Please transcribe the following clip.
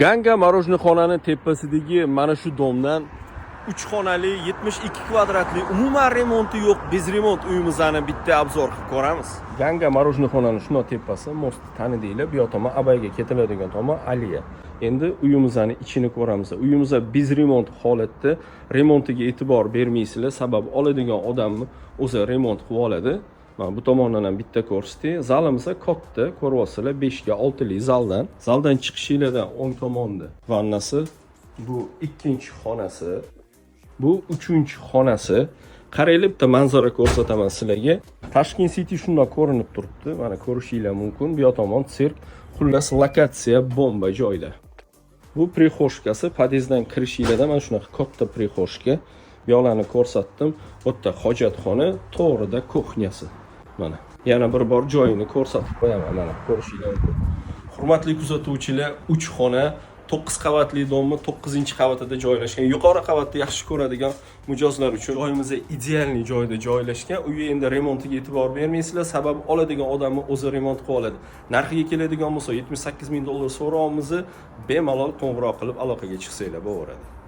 Ganga мороженое tepasidagi mana shu дом dan 3 xonali, 72 kvadratli, umuman remonti yo'q, без ремонт uyimizni bitta обзор qilib ko'ramiz. Ganga мороженое shundoq tepasi, мост tanidinglar, bu yoq tomon Abayga ketiladigan tomon Aliya. Endi uyimizni ichini ko'ramiz. Uyimiz без ремонт holatda, remontiga e'tibor bermaysizlar, sababi oladigan odamni o'zi remont qilib oladi. Mana bu tomondan ham bitta ko'rsatdik. Zalimiz katta, ko'ryapsizlar, 5 ga 6 lik zaldan. Zaldan chiqishinglardan o'ng tomonda vannasi, bu ikkinchi xonasi, bu uchinchi xonasi. Qaranglar, bitta manzara ko'rsataman sizlarga. Tashkent City shundoq ko'rinib turibdi. Mana, ko'rishinglar mumkin. Bu yoq tomon sirk. Xullas, lokatsiya bomba joyda. Bu прихожка si, podyezddan kirishinglarda mana shunaqa katta прихожка. Bu yoqlarni ko'rsatdim. Bu yerda hojatxona, to'g'rida кухня si. Mana yana bir bor joyini ko'rsatib qo'yaman, mana, ko'rishinglar mumkin. Hurmatli kuzatuvchilar, 3 xona, 9 qavatli дом ni 9-qavatida joylashgan. Yuqori qavatni yaxshi ko'radigan mijozlar uchun joyimiz идеальный joyda joylashgan. Uyi endi remontiga e'tibor bermaysizlar, sababi oladigan odamni o'zi remont qilib oladi. Narxiga keladigan bo'lsa, 78 ming dollar so'rayapmiz, bemalol qo'ng'iroq qilib aloqaga chiqsanglar bo'laveradi.